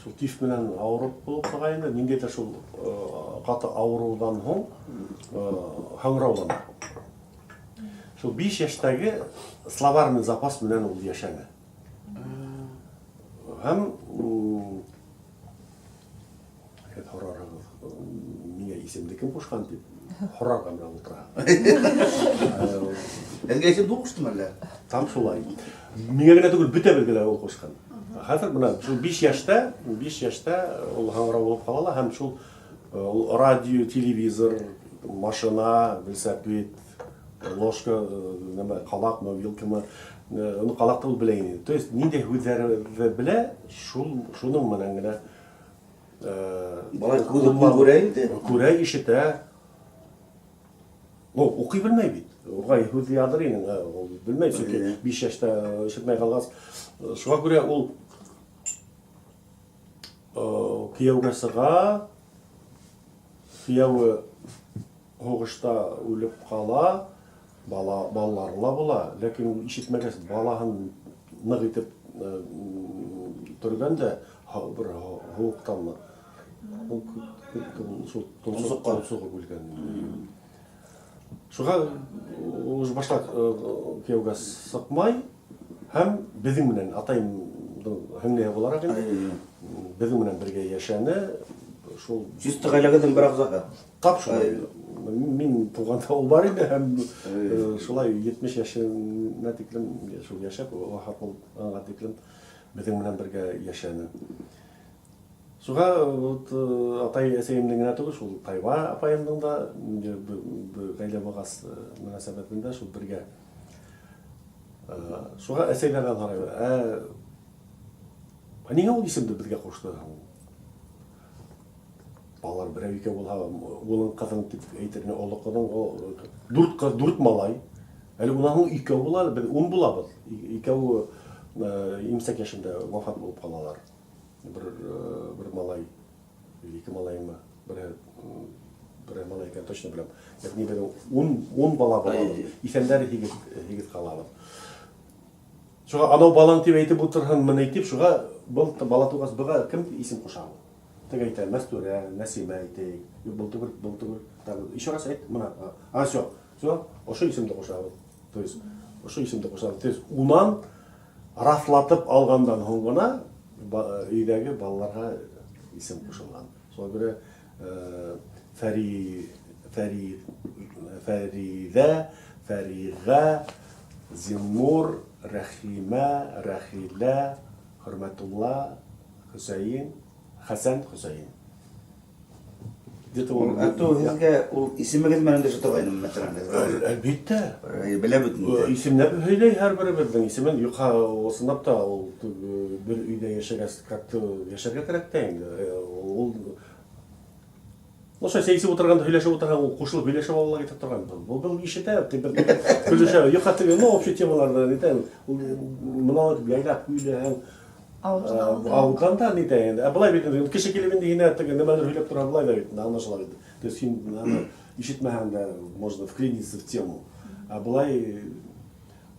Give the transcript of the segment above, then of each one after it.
Шул тиф менән ауырып булып сыға инде, ниндәйҙер шул ҡаты ауырыуҙан һуң һаңраулана. Шул 5 йәштәге словарный запас менән ул йәшәне. Һәм һеҙ һорарһығыҙ, миңә исемде кем ҡушҡан тип, һорарға менән ултыраһығыҙ. Һеҙгә исемде ул ҡуштымы әллә? Там шулай. Миңә генә түгел, бөтәбеҙгә лә ул ҡушҡан. Хәҙер бына шул 5 йәштә, 5 йәштә ул һаңғырау булып ҡала ла һәм шул ул радио, телевизор, машина, велосипед, ложка, нәмә, ҡалаҡмы, вилкамы, уны ҡалаҡты ул белә инде. То есть ниндәй һүҙҙәрҙе белә, шул шуның менән генә Бала күҙе күрә инде. Күрә, ишетә. Ну, уҡый белмәй бит. Уға һүҙ яҙыр инең, ул белмәй, сөнки 5 йәштә ишетмәй ҡалғас. Шуға күрә ул кейәүгә сыға, кейәүе һуғышта үлеп ҡала, бала, балалары ла була, ләкин ул ишетмәгәс, балаһын ныҡ итеп төргән дә, бер һыуыҡтанмы, ул шул тонсоғоп үлгән. Шуға уже башта кейәүгә сыҡмай һәм беҙҙең менән, атайымдың һеңлеһе булараҡ инде, беҙҙең менән бергә йәшәне. Шул чисто ғаиләгеҙҙең бер ағзаһы. Тап шулай. Мин туғанда ул бар ине һәм шулай 70 йәшенә тиклем шул йәшәп, вафат булғанға тиклем беҙҙең менән бергә йәшәне. Шуға вот атай әсәйемдең генә түгел, шул Тайба апайымдың да ғаилә булғас мөнәсәбәтендә шул бергә. Шуға әсәйләрҙән һорайбыҙ, ә ниңә ул исемде беҙгә ҡушты һуң? Балалар берәү икәү булһа, улың, ҡыҙың тип әйтер ине, оло ҡыҙың, дүрт ҡыҙ, дүрт малай. Әле унан һуң икәү була, беҙ 10 булабыҙ. Икәү имсәк йәшендә вафат булып ҡалалар. Бер малай, ике малаймы, бере малай икән, точно беләм. Ягъни беҙ 10 бала булабыҙ. Иҫәндәре 8 ҡалабыҙ. Шуға анау балаң тип әйтеп ултырһынмы ни тип, шуға был бала туғас быға кем исем ҡуша ул? Теге әйтә, Мәстүрә, Нәсимә әйтәйек. Юк, был түгел, был түгел. Так, еще раз әйт, мына, а, все, все, ошо исемде ҡушабыҙ. То есть, ошо исемде ҡушабыҙ. То есть, унан раҫлатып алғандан һуң ғына өйҙәге балаларға исем ҡушылған. Шуға күрә Фәри, Фәри, Фәриҙә, Фәриғә, Зиннур, Рәхимә, Рәхилә, Хөрмәтулла, Хөсәйен, Хәсән, Хөсәйен. Где-то ул. Ә то һеҙгә ул исемегеҙ менән дә торғайным, мәҫәлән. Әлбиттә. Белә бит инде. Исемләп һөйләй һәр беребеҙҙең исемен. Юҡһа, ысынлап та ул бер өйҙә йәшәгәс, как-то йәшәргә кәрәк тә инде. Ул Ну, шулай сәй эсеп ултырғанда, һөйләшеп ултырған, ул ҡушылып һөйләшеп ала китә торған. Был был ишетә, тип бер көлөшә. Юҡһа теге, ну, общий темаларҙы нитә, ул мына итеп яйлап һөйләһәң, ауыҙҙан да нитә инде. Ә былай бит инде, кеше килеп инде һиңә теге нәмәлер һөйләп тора, былай да бит аңлашыла бит. То есть һин аны ишетмәһәң дә можно вклиниться в тему. Ә былай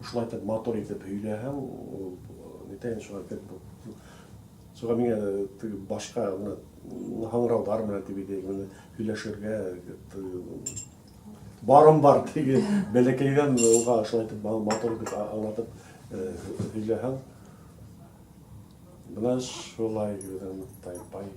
шулай итеп матур итеп һөйләһәң, ул нитә инде, шуға как бы шуға миңә теге башҡа бына һаңрауҙар менән тип әйтәйек, менә һөйләшергә барым бар теге бәләкәйҙән уға шулай итеп матур итеп аңлатып һөйләһәң, бына шулай Тайпай.